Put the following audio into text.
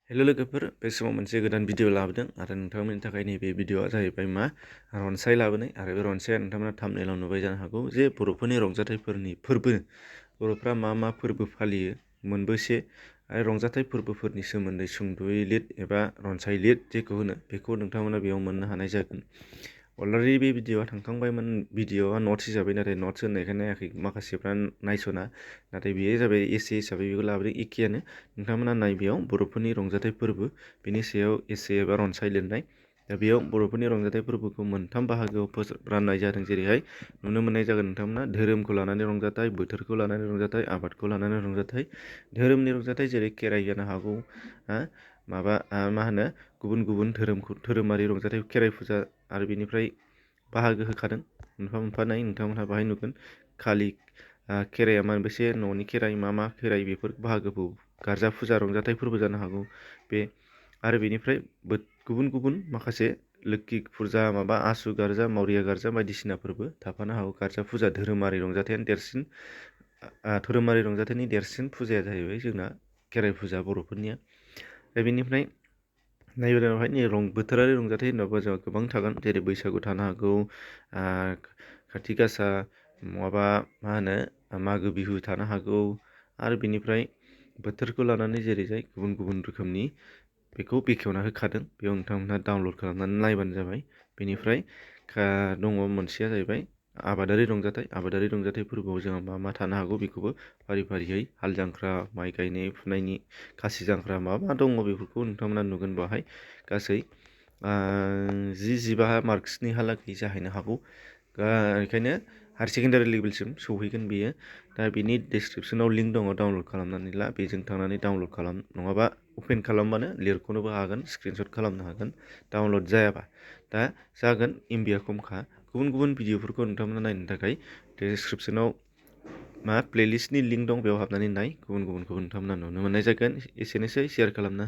हेल' लोगोफोर, बे समाव मोनसे गोदान भिडिअ लाबोदों आरो नोंथांमोननि थाखाय नैबे भिडिअआ जाहैबाय मा रनसाय लाबोनाय आरो बे रनसाया नोंथांमोना थाम्बनेइलाव नुबाय जानो हागौ जे बर'फोरनि रंजाथाइफोरनि फोरबो बर'फ्रा मा मा फोरबो फालियो मोनबेसे आरो रंजाथाइ फोरबोफोरनि सोमोन्दै सुंद'यै लिर एबा रनसाय लिर जेखौ होनो बेखौ नोंथांमोना बेयाव मोननो हानाय जागोन। अलरेडि बे भिडिअआ थांखांबायमोन, भिडिअआ नट्स हिसाबै, नाथाय नट्स होननायखाय नायाखै माखासेफ्रा नायस'ना, नाथाय बेयो जाबाय एसे हिसाबै बेखौ लाबोदों एखेयानो। नोंथांमोना नाय बेयाव बर'फोरनि रंजाथाइ फोरबो बेनि सायाव एसे एबा रनसाय लिरनाय। दा बेयाव बर'फोरनि रंजाथाइ फोरबोखौ मोनथाम बाहागोआव राननाय जादों। जेरैहाय नुनो मोननाय जागोन नोंथांमोना धोरोमखौ लानानै रंजाथाइ, बोथोरखौ लानानै रंजाथाइ, आबादखौ लानानै रंजाथाइ। धोरोमनि रंजाथाइ जेरै खेराइ जानो हागौ, मा होनो गुबुन गुबुन धोरोमारि रंजाथाइ खेराइ फुजा आरो बेनिफ्राय बाहागो होखादों मोनफा मोनफा नाय नोंथांमोनहा बाहाय नुगोन। खालि खेराइया मोनबेसे, न'नि खेराइ मा खेराइ, बेफोर बाहागोखौ गारजा फुजा रंजाथाइ फोरबो जानो हागौ बे। आरो बेनिफ्राय गुबुन गुबुन माखासे लोखि फुजा, आसु गारजा, मावरिया गारजा बायदिसिना फोरबो थाफानो हागौ। गारजा फुजा धोरोमारि रंजाथाइयानो देरसिन, धोरोमारि रंजाथाइनि देरसिन फुजाया जाहैबाय जोंना खेराइ फुजा बर'फोरनिया। दा बेनिफ्राय नायबाय बोथोरारि रंजाथाइ होनोबा जोंहा गोबां थागोन, जेरै बैसागु थानो हागौ, खाथि गासा, मा होनो मागो बिहु थानो हागौ। आरो बेनिफ्राय बोथोरखौ लानानै जेरैजाय गुबुन गुबुन रोखोमनि बेखौ बेखेवना होखादों, बेयाव नोंथांमोनहा डाउनलड खालामनानै नायबानो जाबाय। बेनिफ्राय दङ मोनसेया जाहैबाय आबादारि रंजाथाइ फोरबोआव जोंहा मा थानो हागौ बेखौबो फारि फारियै हाल जांख्रा, माइ गायनाय फुनायनि खासि जांख्रा मा दङ बेफोरखौ नोंथांमोना नुगोन बेवहाय। गासै 10-15 मार्क्सनिहालागै जाहैनो हागौ। बेखायनो हायार सेकेन्डारि लेभेलसिम सौहैगोन बेयो। दा बेनि डिसक्रिपसनाव लिंक दङ, डाउनलड खालामनानै ला, बेजों थांनानै डाउनलड खालाम, नङाबा अपेन खालामबानो लिरख'नोबो हागोन, स्क्रिनशट खालामनो हागोन डाउनलड जायाबा। दा जागोन एमबिया खमखा। गुबुन गुबुन भिडिअफोरखौ नोंथांमोना नायनो थाखाय डिसक्रिपसनाव प्लेलिस्टनि लिंक दं, बेयाव हाबनानै नाय। गुबुन गुबुनखौ नोंथांमोना नुनो मोननाय जागोन। एसेनोसै, शेयार खालामना